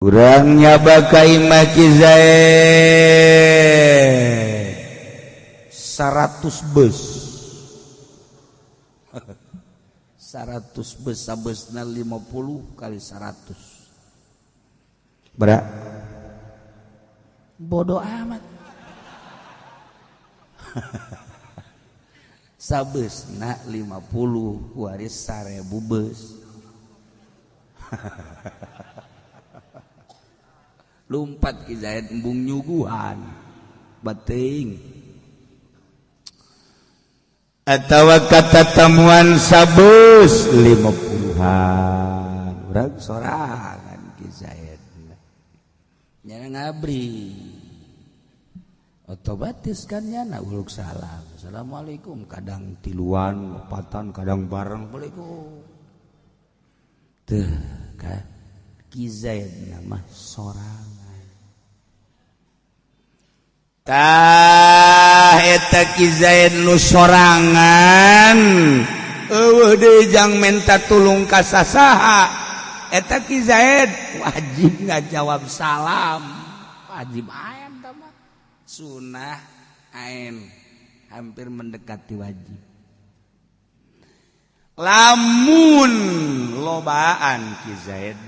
Urang nyaba ka imah Ki Zaid 100 bus. 100 bus sabesna 50 kali 100. Berak. Bodoh amat. Sabesna 50 waris 1000 bus. Lumpat Ki Zaid embung nyuguhan bating atawa kata tamuan sabus 50-an urang sorangan Ki Zaid nyana ngabri otomatis kan nyana uluk salam assalamualaikum kadang tiluan opatan kadang bareng assalamualaikum teh ka Ki Zaid nama sorangan. Tah eta Ki Zaid nu sorangan eueuh deui jang menta tulung ka sasaha eta Ki Zaid wajib ngajawab salam wajib aen tah mah sunah aen hampir mendekati wajib lamun lobaan Ki Zaid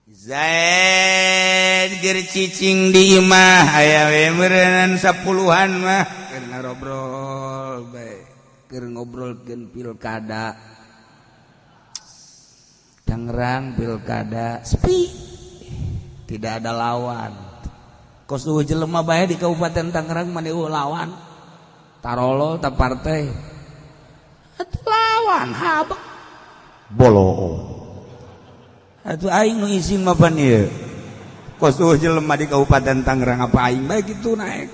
Zaid ger cicing di imah aya we meureunnan 10-an mah keur ngarobrol bae keur ngobrolkeun pilkada Tangerang pilkada sepi tidak ada lawan kos eueuh jelema bae di Kabupaten Tangerang mah eueuh lawan tarolo ta partai atuh lawan habak boloo atuh aing nu izin mah pan ieu kos eueuh jelema di Kabupaten Tangerang apa aing bae kitu naek.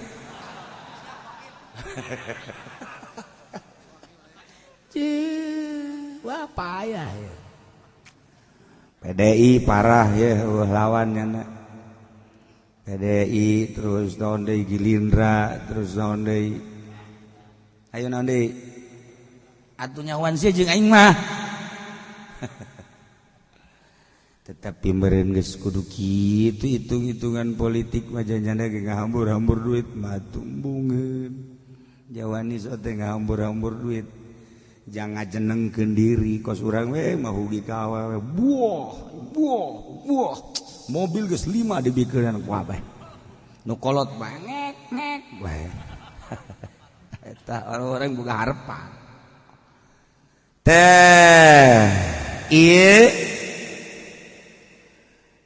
Cih, wah payah ya. PDI parah ya eueuh lawan nya. PDI terus naon deui Gilindra terus naon deui. Ayo naon deui? Atuh nyawan sia jeung aing mah. Tetapi meureun geus kudu kitu hitung-hitungan politik mah janjana ge ngahambur-hambur duit mah tumbungeun. Jawani sok teh ngahambur-hambur duit. Jangan ngajenengkeun diri kos urang we mah hugi ka awewe. Buah, buah, buah. Mobil geus 5 dibikeun ku abah. Nu kolot bae ngek ngek bae. Eta orang-orang boga harepan. Teh ieu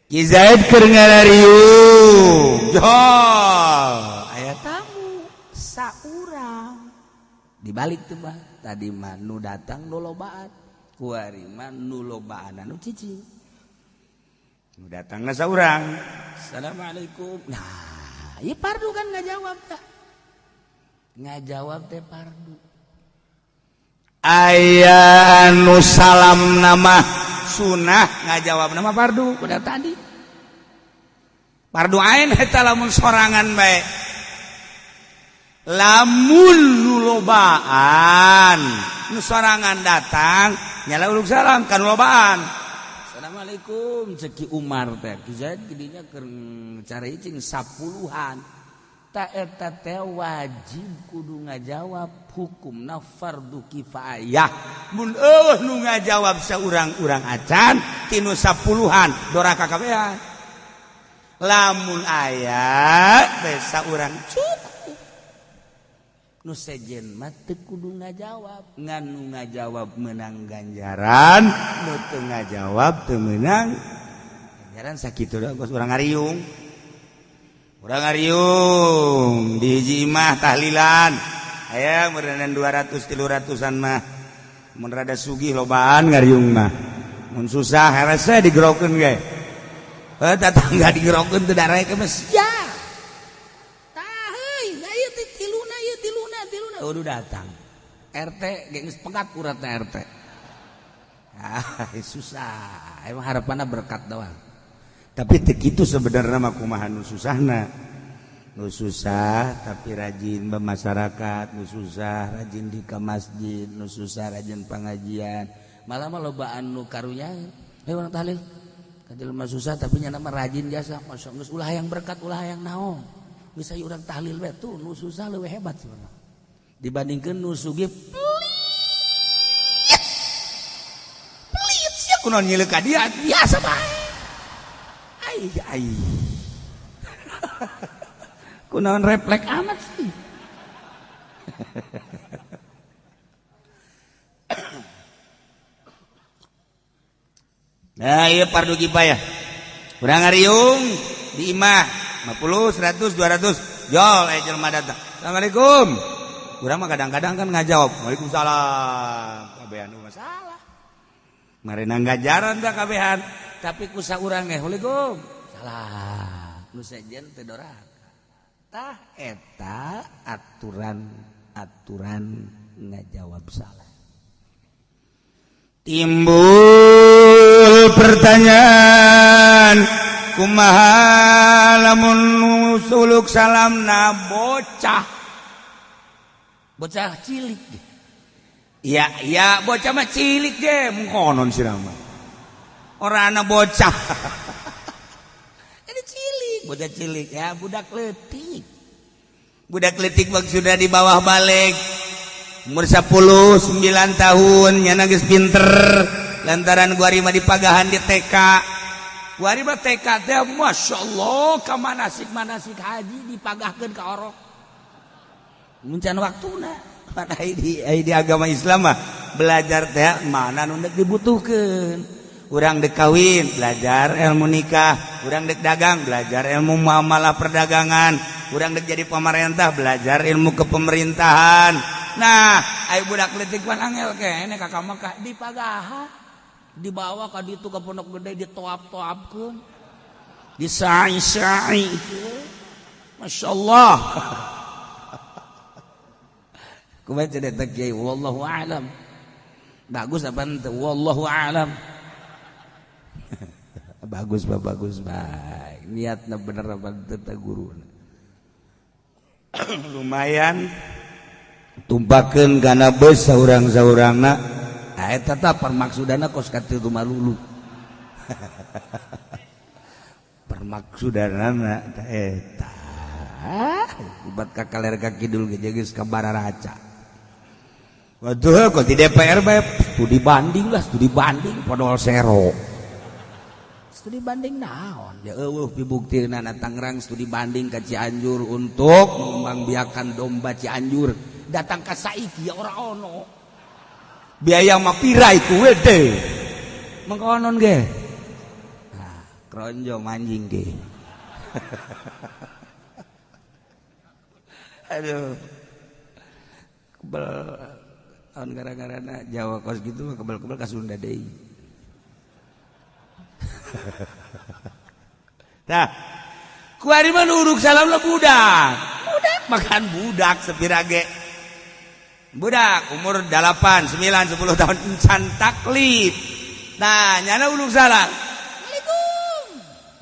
Ki Zaid keur ngarariung jol aya tamu saurang dibalik tuh mah tadi mah nu datang nu lobaan kuari mah nu lobaan nu cicing nu datangna saurang assalamualaikum nah ieu pardu kan ngajawab tah ngajawab teh pardu aya nu salam nama sunah ngajawab nama pardu udah tadi pardu ain eta lamun sorangan bae lamun nu lobaan nu sorangan datang nyala uluk salam kan lobaan assalamualaikum cek Ki Umar teh Ki Zaid didinya keur cari cing 10-an ta eta teh wajib kudu ngajawab hukumna fardu kifayah mun eueuh nu ngajawab saurang-urang acan tinu 10-an doraka kabehan lamun aya teh saurang cukup nu sejen mah teu kudu ngajawab ngan nu ngajawab meunang ganjaran nu teu ngajawab teu meunang ganjaran sakitu doang geus urang ngariung. Urang ngariung di hiji imah tahlilan aya meureunnan 200 300-an mah mun rada sugih lobaan ngariung mah mun susah hese digerokeun ge heuh tetangga digerokeun teu darek mah sia tah heuy ieu teh tiluna ieu tiluna tiluna udah datang RT ge geus pegat uratna RT ah susah emang harapanna berkat doang. Tapi teu kitu sebenarnya mah kumaha nu susahna nu susah tapi rajin bermasyarakat nu susah rajin di ka masjid nu susah rajin pengajian malah mah lobaan nu karunya heuh urang tahlil Ka jelema susah tapi nya mah rajin jasa. Masya geus ulah hayang berkat, ulah hayang naon. Geus aya urang tahlil we tuh nu susah leuwih hebat sebenarnya. Dibandingkeun nu sugih pelit. Pelit sia kunaon nyileuk ka dia biasa bae. Ai ai. Kunaon refleks amat sih. Nah, iya fardu kifayah. Urang ngariung di imah 50, 100, 200. Jol aya jelema datang. Assalamualaikum. Urang mah kadang-kadang kan ngajawab, waalaikumsalam. Kabehan masalah. Marena ngajaran tah kabehan, tapi ku saurang ge waalaikum. Salah. Nu sejen teu doraka. Tah eta aturan-aturan ngajawab salah. Timbul pertanyaan, kumaha lamun suluk salamna bocah. Bocah cilik ge. Ya, ya bocah mah cilik ge, mungkonon sih mah. Ora ana bocah. Ini cilik, bocah cilik ya, budak leutik. Budak leutik maksudna di bawah balik. Umur 10, 9 tahun nyana geus pinter lantaran gua mah dipagahan di TK. Gua mah TK teh masyaallah ka manasik-manasik haji dipagahkeun ka orok. Mun can waktuna pada di agama Islam mah belajar teh mana nu deuk dibutuhkeun. Urang dek kawin belajar ilmu nikah, urang dek dagang belajar ilmu muamalah perdagangan, urang dek jadi pemerintah belajar ilmu kepemerintahan. Nah, ayo budak leutik pan angel keneh ka Mekah dipagaha, dibawa ka ditu ka pondok gede ditoap-toapkeun, disai-sai. Masyaallah. Kumaha cenah teh kiai wallahu a'lam. Bagus apa henteu wallahu a'lam. Bagus bah, bagus baik. Niatna bener apa henteu teh guruna. Lumayan tumpakeun kana beus saurang-saurangna. Ah eta tah permaksudana kos katitu malulu. Permaksudanana eta. Ubat ka kaler ka kidul ge geus ka bararaca. Waduh kok di DPR bae studi banding lah, studi banding podol sero. Studi banding naon? Ya eueuh pibuktina na Tangerang studi banding ka Cianjur untuk mengembangbiakan domba Cianjur. Datang ka saiki ya ora ono. Biaya mah pira iku wede. Mengkonon ge. Nah, kronjo manjing ge. Aduh. Kebel tahun gara-garana Jawa kos gitu mah kebel-kebel ka Sunda deui. Nah, kuari mah nuruk salam lah budak. Budak makan budak sepirage. Budak umur 8, 9, 10 tahun encan taklif. Nah, nyana uluk salam. Assalamualaikum.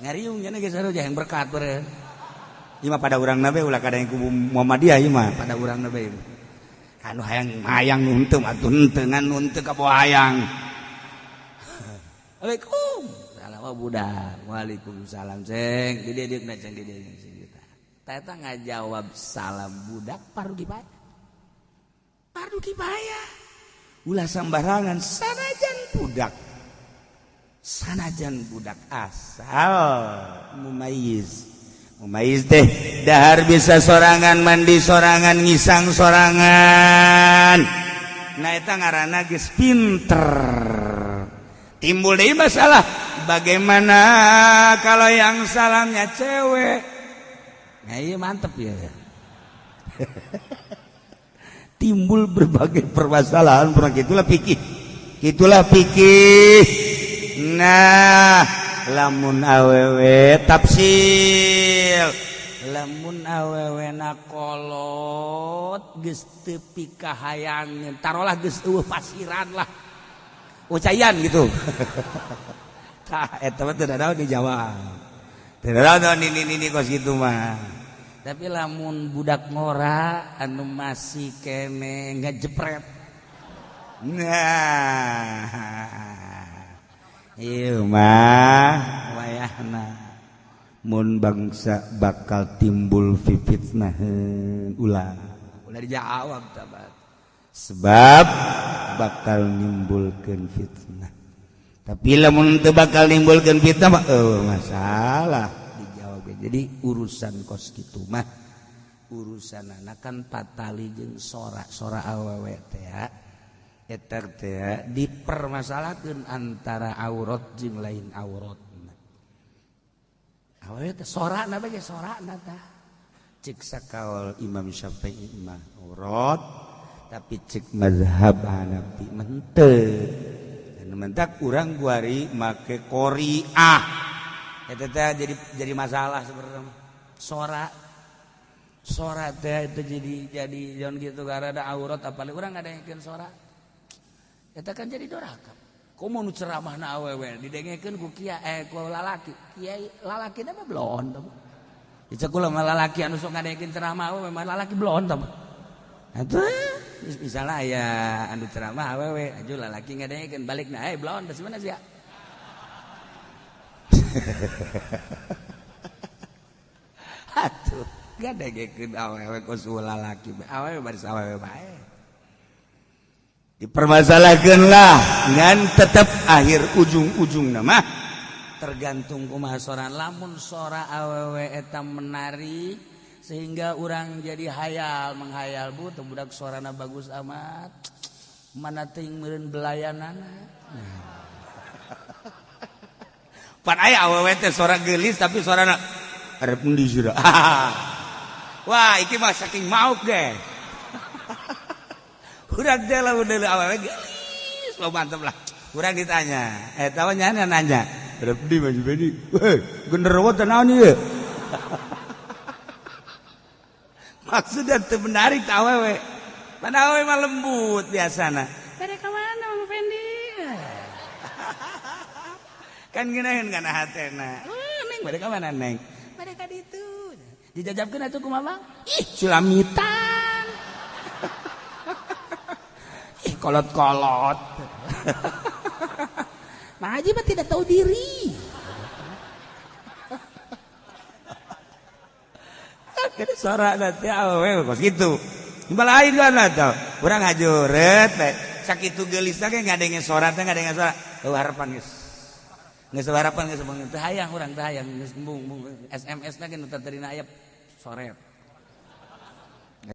Ngariung nyana geus saroja yang berkat beureun. Ieu mah pada urang nabe ulah kada yang kubu Muhammadiyah ieu mah pada urang nabe. Anu hayang hayang nu henteu atuh henteu ngan nu henteu ka bawa hayang. Assalamualaikum. Salam budak. Waalaikumsalam ceng. Di dieu na ceng di dieu ceng. Tah eta ngajawab salam budak fardu kifayah. Fardu kifayah. Ulah sambarangan sanajan budak. Sanajan budak asal mumayyiz. Mumayyiz teh dahar bisa sorangan, mandi sorangan, ngisang sorangan. Nah eta ngaranna geus pinter. Timbul deui masalah, bagaimana kalau yang salamnya cewek? Nah iya mantep ya. Timbul berbagai permasalahan, pernah gitulah pikir. Gitulah pikir. Nah, lamun awewe tafsil. Lamun awewe na kolot geus teu pikahayangeun, tarolah geus eueuh pasiran lah. Ucayan gitu. Tah eta mah teu dadaon dijawab. Teu dadaon nini-nini kos kitu mah. Tapi lamun budak ngora anu masih kene ngejepret. Nah, Ieu mah wayahna mun bangsa bakal timbul fitnaheun ulah. Ulah dijawab tabat. Sebab bakal nimbulkeun fitnah. Tapi lamun teu bakal nimbulkeun fitnah mah masalah dijawab. Jadi urusan kos kitu mah urusan kan patali jeung sora-sora awewe teh eta teh dipermasalahkeun antara aurat jeung lain aurat. Awewe teh sorana bae sorana tah. Cek sakaol Imam Syafi'i mah aurat, tapi cek mazhab Hanafi mah henteu. Dan mentak urang guari make qoriah. Eta teh jadi masalah sebenarnya. Sora sora teh itu jadi jangan gitu karena ada aurat apalagi urang ngadengekeun sora. Eta kan jadi doraka. Komo nu ceramahna awewe didengekeun ku kiai ku lalaki. Kiai lalakina mah blon tah. Dicek kula mah lalaki anu sok ngadengekeun ceramah awewe mah lalaki blon tah. Atuh misalnya aya anu ceramah awewe aju lalaki ngadengekeun balikna blon tah mana sia. Atuh ngadengekeun awewe kos lalaki awewe baris awewe bae. Dipermasalahkan lah ngan tetap akhir ujung-ujung nama tergantung kumaha sora. Lamun sora awewe eta menarik sehingga orang jadi hayal menghayal bu teu budak sorana bagus amat mana teuing meureun belayanana. Pan aya awewe teh sora geulis tapi sorana arep endi sira. Wah iki mah saking mauk ge. Urang teh lamun deuleu awewe geulis lo mantep lah. Urang ditanya, eta mah nyana nanya. Rep di Mas Bedi. Weh, genderuwo teh naon ieu? Maksudnya teu menarik teh awewe. Mana awewe mah lembut biasana. Bade ka mana Mang Fendi? Kan ngeunaheun kana hatena. Neng bade ka mana neng? Bade ka ditu. Dijajabkeun atuh kumaha Bang? Ih, culamitan. Kolot-kolot. Mang Haji mah tidak tahu diri. Sora nanti awewe kos kitu. Lain kan atuh. Urang hajureut teh. Sakitu geulisna ge ngadenge sora teh ngadenge sora. Eueuh harapan geus. Geus harapan geus teu hayang urang teu hayang geus embung SMS na ge nu tadina aya soret.